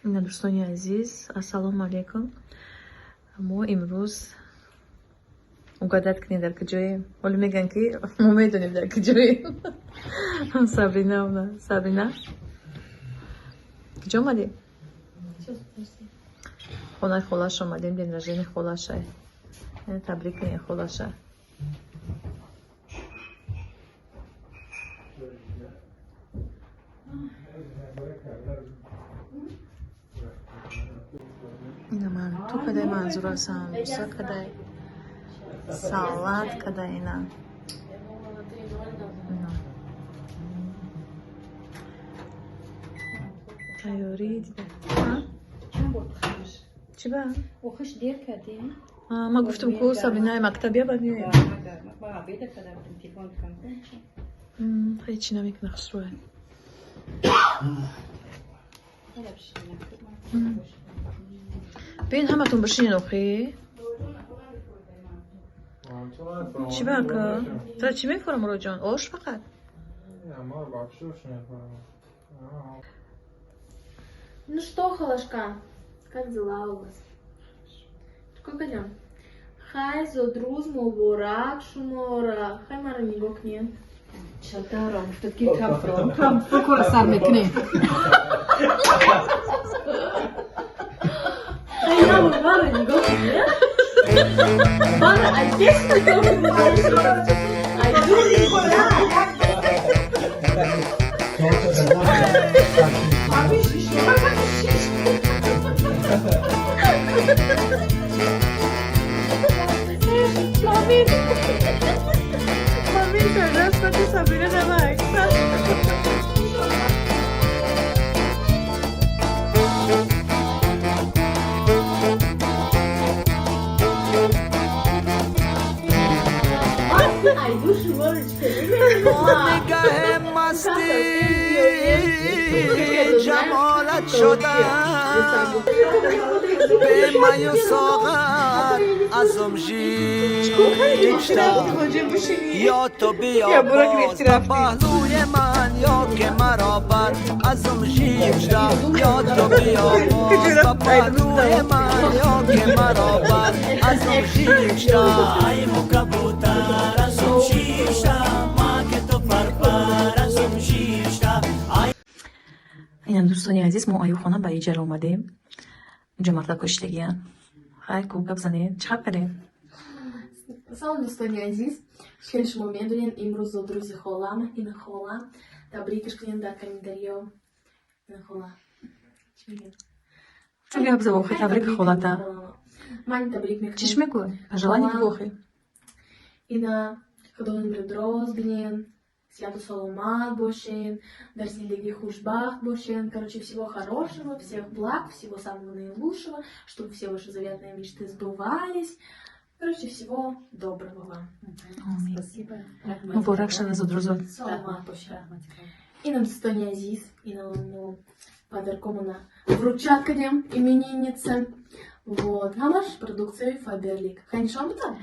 Ина, дӯстони азиз, ассалому алайкум. Мо имрӯз, угадать кунед, дар куҷоем? Ҳоло мегӯянд, ки мо медонем, дар куҷоем. Сабрина, Сабрина, куҷо омадем? Хонаи холаш омадем, день рождения холаша. Табрик кунед холаша. Ина, манту кадай, манзура самбуса кадай, салат кадай, ина. Тайёрӣ дида. Чӣ ба? Охиш дер кардем. Ма гуфтам, ку Сабринаи мактаб я бад меоям. Ҳечи намекуна, хушрӯя. Биёин, ҳаматон бишинед охи. Чӣ ба, ака? Тра чӣ мефурам, Муроҷон? Ош фақат? Ну что, холашка, как дела у вас? Чикор кардем? Хай, зодрӯз муборак шумора. Хай, маро нигоҳ кунед. Чатаро гуфтад, ки кафро кора сар мекунем. Хай, маро нигоҳ кунед. Маро аз пеш нигоҳ кунед. Ай дур нигоҳ. Мамин. Мамин даст Сабрина намак. Ай дур шуморо чӣ? نگه مستی جمالت شدم، به می و ساغر ازم ژیشتم. یا تو بیا باز به پهلوی من، یا که مرا بر ازم ژیشتم. یا تو بیا باز به پهلوی من، یا که مرا بر ازم ژیشتم. ای کبوتر ازم شیشتا ما که تو پرپر ازم شیشتا. Ина, дӯстони азиз, мо аюхона ба иҷара омадем. Инҷо мардак кӯшидагиян. Хай, ку гап занед, чӣ хаб кардем? Салом, дӯстони азиз. Хеле шумо медонед, имрӯз зодрӯзи холам. Ина хола. Табрикаш кунед дар комментариё. Ина хола. Чӣ мегӯяд? Чӣ гап зад охи, табрики холата. Ман табрик мекунам. Чиш мегӯй? Пожелание бигӯ охи. Ина, худо умри дроз бинен, сиҳату саломат бошен, дар зиндагӣ хушбахт бошен. Короче, всего хорошего, всех благ, всего самого наилучшего, чтобы все ваши заветные мечты сбывались. Короче, всего доброго вам. Спасибо. Муборак шава зодрӯзот. Саломат бошед. Ина, дӯстони азиз, ина, мо подаркомона вручать кардем имениннице. Вот. Ҳамаш продукцияи Фаберлик. Хай, нишон бидам?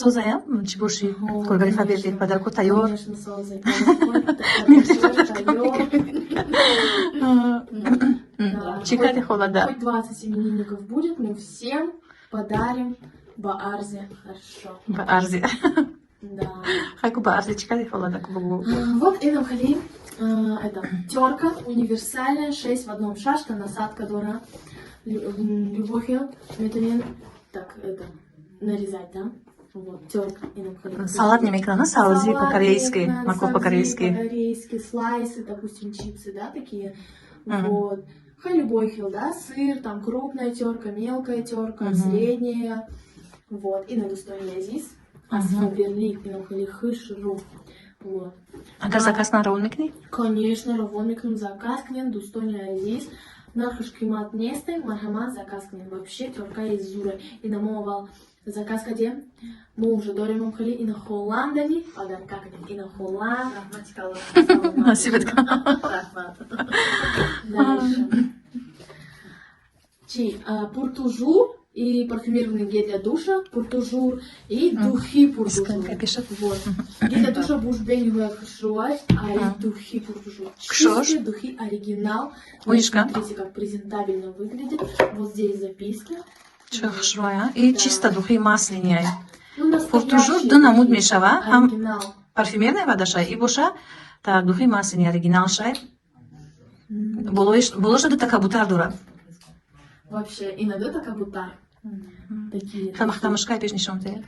Созаям, чӣ бошӣ? Коргари Фаберлик, подарко тайёр. Конечно, созай. Тайёр. Да. Чӣ карди, холада? Хоть 20 именинников будет, мы всем подарим ба арзе. Хорошо. Ба арзи. Да. Хай, ку ба арзи чӣ карди, холада, ку бугу. Вот инам хали, это терка универсальная, 6 в одном, шашта, насадка дора. Любой хел, метавонен так это нарезать, да? Вот, терка инам хали. Салат намекунад, сабзӣ Салат по-корейски, мекунад, морковь сабзӣ по-корейски. По-корейски, слайсы, допустим, чипсы, да, такие. Мгм. Вот. Хай, любой хел, да, сыр, там крупная терка, мелкая терка, Мгм. средняя. Вот. Ина, дӯстони азиз. Аз Мгм. Фаберлик, инам хали хушру. Вот. Агар заказ на равон мекунӣ? Конечно, равон мекунем, заказ кунем, дӯстони азиз. Нархаш қимат несте, марҳамат, заказ кунем. Вообще теркаи зура. Ина мо аввал заказ кардем. Мо уже дорем хали ина холандани, подарка кардем. Ина холанд. Насибат. Дальше. Чи, пуртужур. И парфюмированный гель для душа Pour toujours, и духи Pour toujours. Сколько пишет? Вот. Гель для душа буш бениҳоят хушрӯай, а и духи Pour toujours. Кшош. Чистые духи, оригинал. Вот Мышка. смотрите, как презентабельно выглядит. Вот здесь записки. Чӣ хушрӯя. И чисто духи масляный. Ну, Pour toujours настоящие ду намуд духи. мешава. Ҳам Оригинал. парфюмерная вадаша и боша. Так, духи масляный оригинал шай. Болоша дута кабутар дорад. Вообще, и на это кабутар. Такие. Хеле махтамашкай пеш нишон диҳед.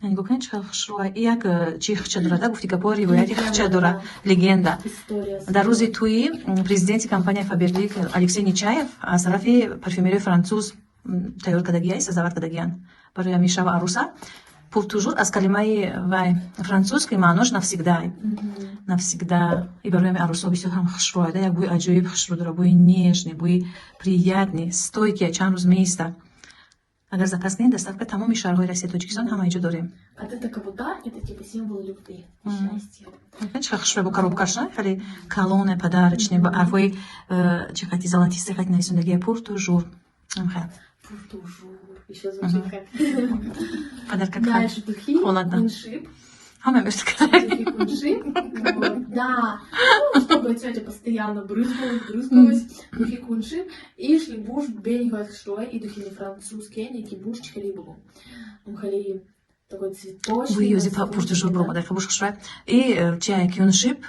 Нигоҳ кунед, чӣ хеле хушрӯя. И як чи хча дорад, гуфти гапҳо, ривояти хча дора, легенда. История. Дар рӯзи тӯи президенти компания Фаберлик Алексей Нечаев аз тарафи парфюмерии француз тайёр кардагия, создавать кардагиян барои ҳамин шава аруса. Pour toujours аз калимаи вай французский, маънош навсегда, навсегда. И барои ҳамин арусо бисёр ҳам хушрӯяда, як бӯи аҷоиб хушрӯ дора, бӯи нежный, бӯи приятный, стойкий, чанд рӯз меиста. Агар заказ кунед, доставка тамоми шаҳрҳои Россия, Тоҷикистон, ҳама иҷо дорем. Вот это кабутар, это типа символ любви, счастья. Чӣ хушрӯя бо коробкаш, на хеле калоне, подарочный, ба ҳарфҳои чӣ хати золотистый хати нависондагия Pour toujours. Хел. Pour toujours. Еще звучит как. Подарка. Дальше духи. Холодно. Куншип. Ҳама мешта. Духи Куншип. Вот, да. Ну, чтобы тетя постоянно брызгалась, брызгалась. Духи Куншип. И шлибуш бениҳоят хушрӯй. И духи не французские, неки буш чхалибугу. Хали такой цветочный. Бӯи ёзи Pour toujours насыщенный, буромада, буш хушрӯя. И чай Кюншип,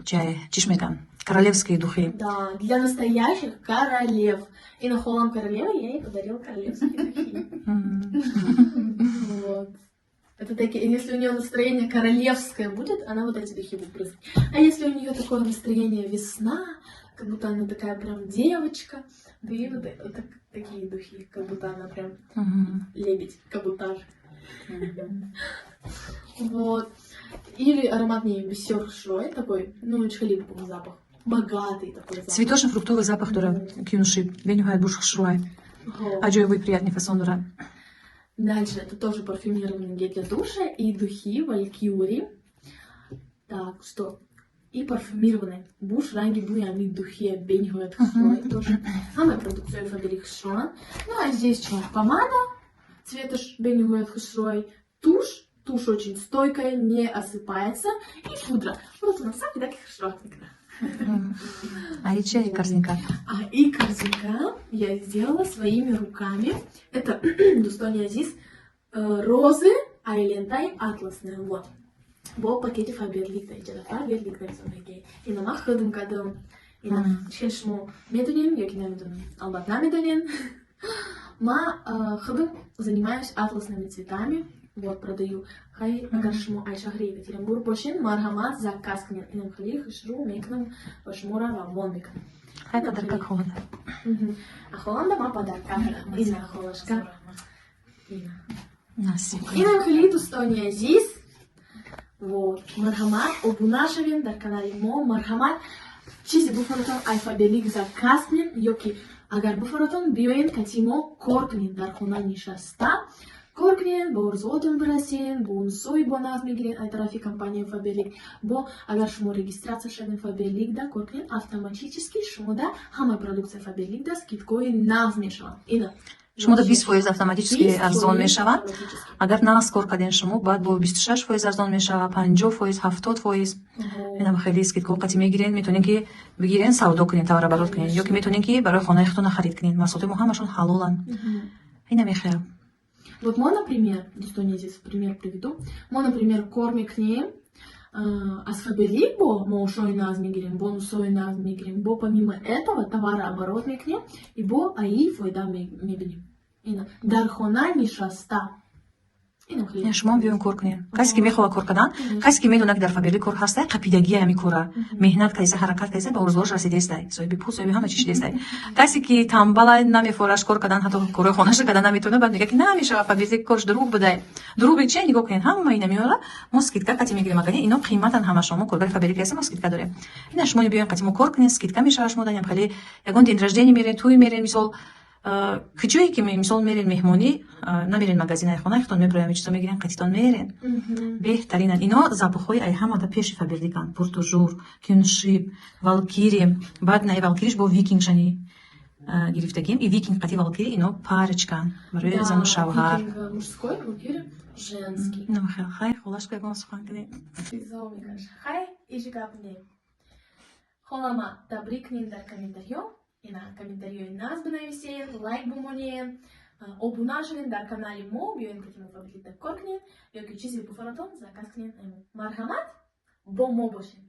чай чиш меган, королевские духи. Да, для настоящих королев. И на холам королевы я ей подарила королевские духи. Вот. Это такие, если у нее настроение королевское будет, она вот эти духи будет брызгать. А если у нее такое настроение весна, как будто она такая прям девочка, да и вот такие духи, как будто она прям лебедь, как будто же. Вот. Или аромат не бисер хушрӯй такой, ну, очень липовый запах. Богатый такой запах. Цветочно-фруктовый запах дорад Кюншип, бениҳоят буш хушрӯя. Вот. Аҷоиб, приятный фасон дорад. Дальше это тоже парфюмированный гель для душа и духи Валькиури. Так, что? И парфюмированный. Буш ранги буями духи бениҳоят хушрӯй тоже. Самая продукция Фаберлик хушрӯян. Ну а здесь что? Помада. Цветаш бениҳоят хушрӯй. Тушь. Тушь очень стойкая, не осыпается. И пудра. Вот у нас самый таких хушрӯй. А и чай корзинка. А и корзинка я сделала своими руками. Это дӯстони азиз, розы Айлентай атласная. Вот. Бо пакети Фаберлик даиҷада Фаберлик нависондаги. Ина ма худм кардам. Ина чӣ шумо медонем ё ки намедонем? Албатта, намедонем. Ма худм занимаюсь атласными цветами. Вот, продаю. Хай, агар шумо ай шаҳри Екатеринбург бошен, марҳамат, заказ кунед. Инам хеле хушрӯ мекунам ва шуморо равон мекунам. Хай, подарка холада. А холанда ма подарка. Ина холашка. Ина. Насиб. Инам хеле, дӯстони азиз. Вот. Марҳамат, обуна шавем дар канали мо. Марҳамат, чизе буфаратон, ай Фаберлик заказ кунем, ё ки агар буфаратон, биёен кати мо кор кунем, дар хона нишаста кор кунем, ба орзуотон бирасен, бонусҳои боназ мегирен ай тарафи компанияи Фаберлик. Бо агар шумо регистрация шавем Фаберлик да кор кунем, автоматически шумо да ҳамаи продукция Фаберлик да скидкаҳои нав мешаванд. Ина. Шумо да 20% автоматически 20% арзон мешавад. автоматически. Агар нағз кор кардем, шумо баъд бо 26% арзон мешавад, 50%, 70%. Инам хеле скидка қати мегирен, метавонед ки бигирен, савдо кунед, товарооборот кунед, ё ки метавонед ки барои хонаи худтон харид кунед. Маҳсулоти мо ҳамашон ҳалоланд. Ина мехел. Вот мо, например, дӯстони азиз, пример приведу. Мо, например, кор мекунем, аз Фаберлик бо маошои наз мегирем, бонусои наз мегирем, бо помимо этого товарооборот мекунем и бо аи фоида мебинем. Ина дар хона нишаста. Ина хеле. Шумо биён кор кунед. Касе ки мехоҳад кор кардан, касе ки медонад, ки дар Фаберлик кор ҳастай, қапидагии ҳами кора, меҳнат кардеса, ҳаракат кардеса, ба орзуҳош расидестай, соҳиби пул, соҳиби ҳама чӣ шидестай. Касе ки тамбала, намефораш кор кардан, ҳатто корои хонаша кардан наметавонад, баъд мегӯяд, ки намешавад Фаберлик, корш дурӯғ будай. Дурӯғи чи? Нигоҳ кунед, ҳама ина меора, мо скидка қати мегирем. Агар ино қиматан ҳамашон, мо коргари Фаберлик ҳастем, мо скидка дорем. Ина шумо биёен қати мо кор кунед, скидка мешавад шумо даням. Хеле ягон день рождения мерен, тӯй мерен, мисол, куҷое ки, мисол, мерен меҳмонӣ, намерен магазинаи хонаи худтон, меброям, чизо мегирен, қатитон мерен. Беҳтаринан ино запахҳои ай ҳамада пеши Фаберликан: Pour toujours, Кюншип, Валкири, баъд най Валкириш бо викингшани. Гирифтагим и викинг қати валкири, ино парочкан барои зану шавҳар. Викинг мужской, валкири женский. Намахел, хай, холашко, ягон сухан кунед. Хай, иши гап не. Холама табрик кунед дар комментариё. Ина комментариёи нас бинависен, лайк бумонен, обуна шавен дар канали мо, биёен, ки мо Фаберликда кор кунед, ё ки чизе буфаратон заказ кунед. Марҳамат, бо мо бошед.